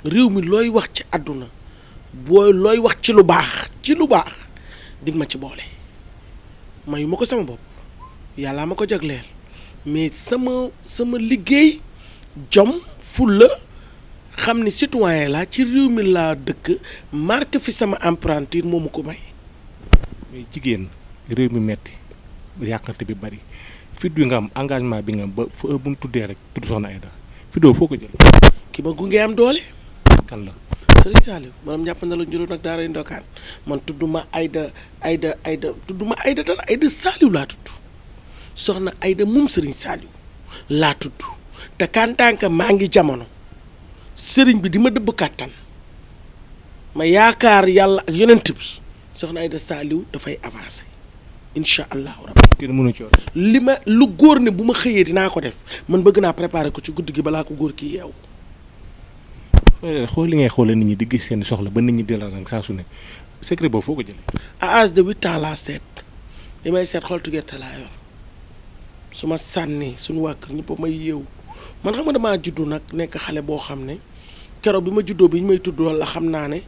réew mi looy wax ci àdduna looy wax ci lu baax dig ma ci boole mayu ma ko sama bopp yàllaa ma ko jagleel mais sama liggéey jom fulla xam ni citoyen laa ci réew mi laa dëkk marqué fi sama empreinte moo ma ko may. mais jigéen réew mi metti yàqante bi bari fit bi nga am engagement bi nga am ba fu bu ñu tuddee rek tudd Sokhna Aida fi doo foo ko jël. ki ma gunge am doole. kan la. Serigne Saliou maanaam jàpp na la njuróo nag daaray ndokaan man tudduma Aida tudduma Aida dara Aida Saliou laa tudd Sokhna Aida moom Serigne Saliou laa tudd te kantaanka maa ngi jamono sëriñ bi di ma dëbb kàttan ma yaakaar yàlla ak yonent bi Sokhna Aida Saliou dafay avancer incha allahu rabbi. kenn mënu ci li ma lu góor ne bu ma xëyee dinaa ko def man bëgg naa préparer ko ci guddi gi balaa ko góor kii yeewu. xool li ngay xoolee nit ñi di gis seen soxla ba nit ñi di la rang saa su ne secret boobu foo ko jëlee. à âge de 8 ans laa seet li may seet xoltu gerte laa yor su ma sànni suñu waa kër ñëpp may yeewu man xam nga damaa juddu nag nekk xale boo xam ne keroog bi ma juddoo bi ñu may tudd la xam naa ne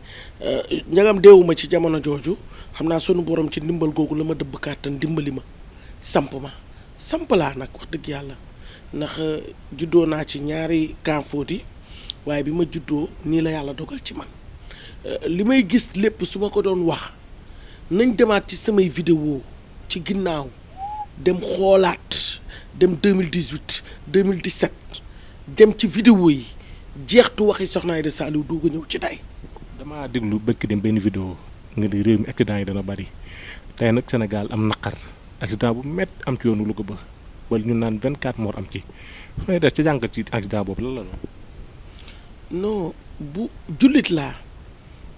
njagam deewuma ci jamono jooju xam naa sunu borom ci ndimbal googu la ma dëbb kàttan dimbali ma samp laa nag wax dëgg yàlla ndax juddoo naa ci ñaari Kawtef waaye bi ma juddoo nii la yàlla dogal ci man li may gis lépp su ma ko doon wax nañ demaat ci samay vidéo ci ginnaaw dem xoolaat dem 2018 2017 dem ci vidéo yi jeextu waxi Sokhna Aida Saliou doog a ñëw ci tey. damaa déglu bëkk dem benn vidéo nga di réew mi accident yi dana bari tey nag Sénégal am naqar accident bu mett am ci yoonu Louga ba wala ñu naan 24 morts am ci Sokhna Aida ci jàngat ci accident boobu lan la loolu. non bu jullit laa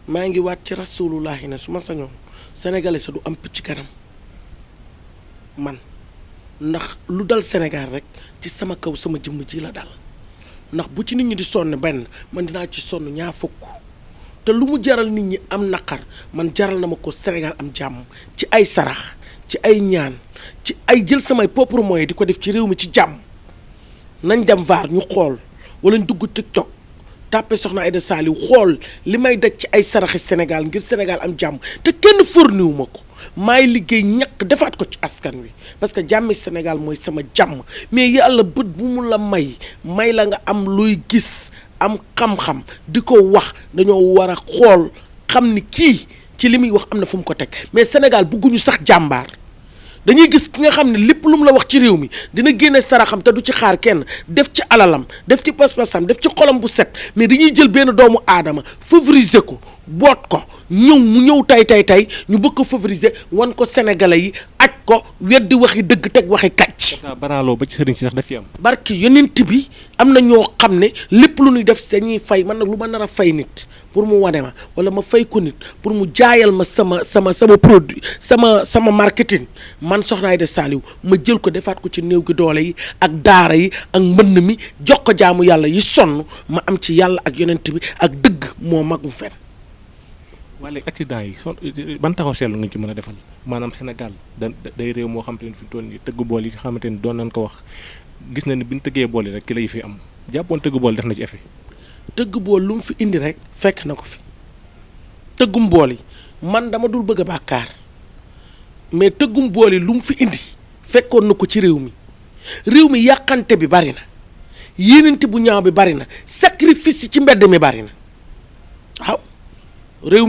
maa ngi waat ci rasulullahi ne su ma sañoon sénégalais sa du am picc kanam man ndax lu dal Sénégal rek ci sama kaw sama jëmm ji la dal ndax bu ci nit ñi di sonn benn man dinaa ci sonn ñaar fukk te lu mu jaral nit ñi am naqar man jaral na ma ko Sénégal am jàmm ci ay sarax ci ay ñaan ci ay jël samay propre moyens di ko def ci réew mi ci jàmm nañ dem vaar ñu xool wala ñu dugg TikTok tàppe Sokhna Aida Saliou xool li may daj ci ay saraxi Sénégal ngir Sénégal am jàmm te kenn forniwu ma ko maay liggéey ñàkk defaat ko ci askan wi parce que jàmmi Sénégal mooy sama jàmm mais yàlla bët bu mu la may la nga am luy gis am xam-xam di ko wax dañoo war a xool xam ni kii ci li muy wax am na fu mu ko teg mais Sénégal bëgguñu sax jàmbaar dañuy gis ki nga xam ne lépp lu mu la wax ci réew mi dina génne saraxam te du ci xaar kenn def ci alalam def ci pas-pasam def ci xolam bu set mais dañuy jël benn doomu aadama favoriser ko boot ko mu ñëw tey ñu bëgg ko favoriser wan ko sénégalais yi aj ko weddi waxi dëgg teg waxi kàcc. banaaloo ba ci sëriñ si sax daf fi am. barki yonent bi am na ñoo xam ne lépp lu ñuy def dañuy fay man nag lu ma nar a fay nit pour mu wane ma wala ma fay ko nit pour mu jaayal ma sama produit sama marketing man Sokhna Aida Saliou ma jël ko defaat ko ci néew gi doole yi ak daara yi ak mbënn mi jox ko jaamu yàlla yi sonn ma am ci yàlla ak yonent bi ak dëgg moo magum fen. waa léegi accident yi ban taxaw seetlu nga ci mën a defal maanaam Sénégal day réew moo xamante ne fi mu toll nii tëgg bool yi nga xamante ni doon nañ ko wax gis na ni bi ñu tëggee bool yi rek ki la yi fi am jàppoon tëgg bool def na ci effet. tëgg bool lu mu fi indi rek fekk na ko fi tëggum bool yi man dama dul bëgg a bàkkaar mais tëggum bool yi lu mu fi indi fekkoon na ko ci réew mi yàqante bi bari na yéenante bu ñaaw bi bari na sacrifice yi ci mbedd mi bari na waaw réew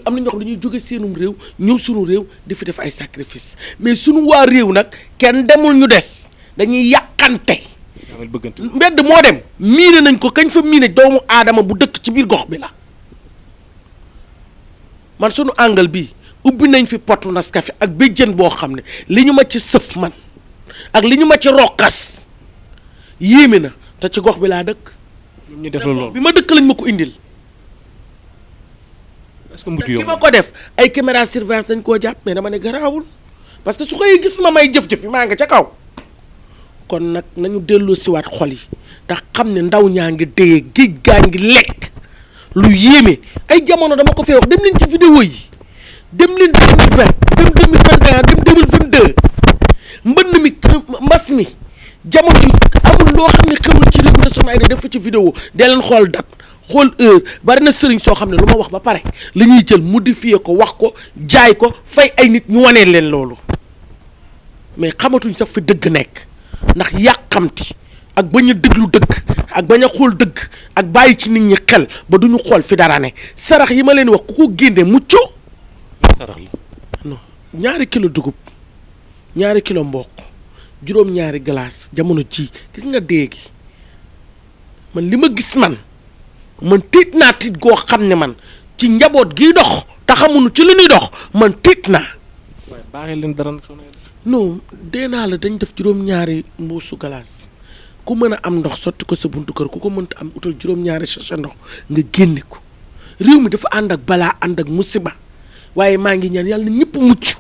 am na ñoo xam dañuy jóge seenum réew ñëw sunu réew di fi def ay sacrifice mais sunu waa réew nag kenn demul ñu des dañuy yàqante mbedd moo dem miine nañ ko kañ fa miine doomu aadama bu dëkk ci biir gox bi la man sunu angle bi ubbi nañ fi potu Nescafé ak béjjën boo xam ne li ñu ma ci sëf man ak li ñu ma ci roqas yéeme na te ci gox bi laa dëkk ñu def loolu bi ma dëkk lañ ma ko indil ki ma ko def ay caméra surveillance dañ koo jàpp mais dama ne garaawul parce que su koy gis ma may jëf-jëf yi maa nga ca kaw kon nag nañu delloo siwaat xol yi ndax xam ne ndaw ñaa ngi déyee géej gaa ngi lekk lu yéeme ay jamono dama ko fee wax dem leen ci vidéo yi dem leen 2020 dem 2021 dem 2022 mbënn mi mbas mi jamono yi amul loo xam ne xew na ci réew mi te Sokhna Aida def fa ci vidéo dee leen xool dat xool heure bari na sëriñ soo xam ne lu ma wax ba pare la ñuy jël modifier ko wax ko jaay ko fay ay nit ñu wanee leen loolu mais xamatuñ sax fi dëgg nekk ndax yàqamti ak bañ a déglu dëgg ak bañ a xool dëgg ak bàyyi ci nit ñi xel ba duñu xool fi dara ne sarax yi ma leen wax ku ko génne muccu sarax la non 2 kilo dugub 2 kilo mboq juróom-ñaari glace jamono ji gis nga déegi man li ma gis man tiit naa tiit goo xam ne man ci njaboot gi dox te xamuñu ci li ñuy dox man tiit naa. waaye baaxee leen dara non dee naa la dañ def juróom-ñaari mbuusu glace ku mën a am ndox sotti ko sa buntu kër ku ko mënta am utal juróom-ñaari sachet ndox nga génne ko réew mi dafa ànd ak balaa ànd ak musiba waaye maa ngi ñaan yàlla na ñëpp mucc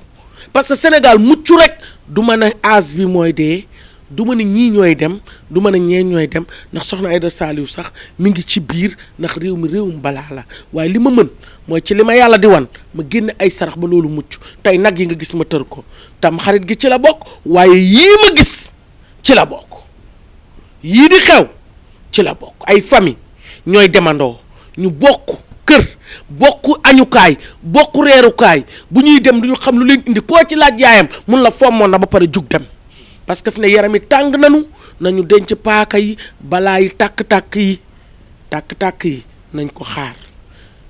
parce que Sénégal mucc rek du mën a âge bi mooy dee du mën a ñii ñooy dem du mën a ñee ñooy dem ndax soxna Aida Saliou sax mi ngi ci biir ndax réew mi réewum balaa la waaye li ma mën mooy ci li ma yàlla di wan ma génne ay sarax ba loolu mucc tey nag yi nga gis ma tër ko tam xarit gi ci la bokk waaye yii ma gis ci la bokk yii di xew ci la bokk ay famille ñooy demandoo ñu bokk kër bokk añukaay bokk reerukaay bu ñuy dem du ñu xam lu leen indi koo ci laaj yaayam mun la fommoon na ba pare jug dem parce que fi ne yaram yi tàng nañu denc paaka yi balaa yi tàkk-tàkk yi nañ ko xaar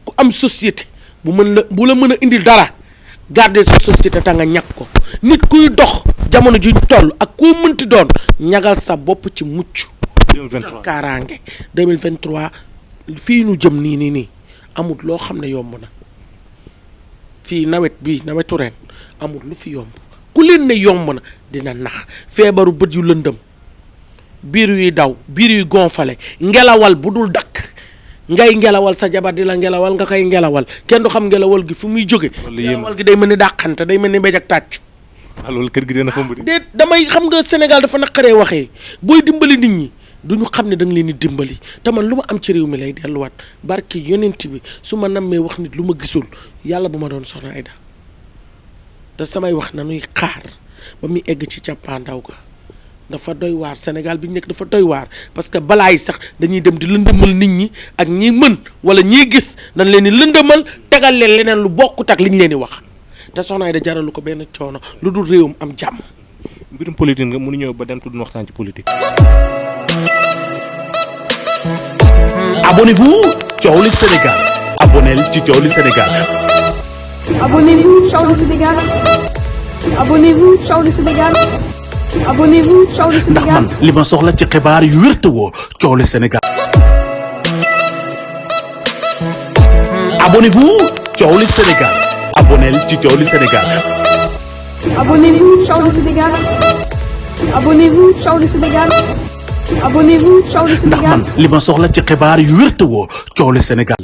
ku am société bu la mën a indil dara garder sa société ta nga ñàkk ko nit kuy dox jamono juñ toll ak koo mënti doon ñagal sa bopp ci mucc 2023 kaaraange 2023 fii nu jëm nii amul loo xam ne yomb na fii nawetu ren amul lu fi yomb ku leen ne yomb na dina nax feebaru bët yu lëndëm biir yuy daw biir yuy gonfale ngelawal bu dul dakk ngay ngelawal sa jabar di la ngelawal nga koy ngelawal kenn du xam ngelawal gi fu muy jóge ngelawal gi day mel ni dàqante day mel ni mbéj ak tàccu loolu kër gi dina fa mbëri déet damay xam nga Sénégal dafa naqaree waxee booy dimbali nit ñi duñu xam ne da nga leen di dimbali te man lu ma am ci réew mi lay delluwaat barki yonent bi su ma nammee wax nit lu ma gisul yàlla bu ma doon soxna Aida te samay wax nañuy xaar ba muy egg ci càppaandaw ga dafa doy waar Sénégal bi ñu nekk dafa doy waar parce que balaa yi sax dañuy dem di lëndëmal nit ñi ak ñi mën wala ñiy gis dañ leen di lëndëmal tegal leen leneen lu bokkut ak li ñu leen di wax te soxna Aida jaralu ko benn coono lu dul réewum am jàmm. mbirum politique nga mënu ñëw ba dem tudd waxtaan ci politique. Abonnez-vous Thiowli Sénégal abonnel ci Thiowli Sénégal. Abonnez-vous Thiowli Sénégal. Abonnez-vous Thiowli Sénégal. Abonnez-vous Thiowli Sénégal. ndax man li ma soxla ci xibaar yu wér te wóor Thiowli Sénégal. Abonnez-vous Thiowli Sénégal abonnel ci Thiowli Sénégal. Abonnez-vous Thiowli Sénégal. Abonnez-vous Thiowli Sénégal. Abonnez-vous Thiowli Sénégal. ndax man li ma soxla ci xibaar yu wér te wóor Thiowli Sénégal.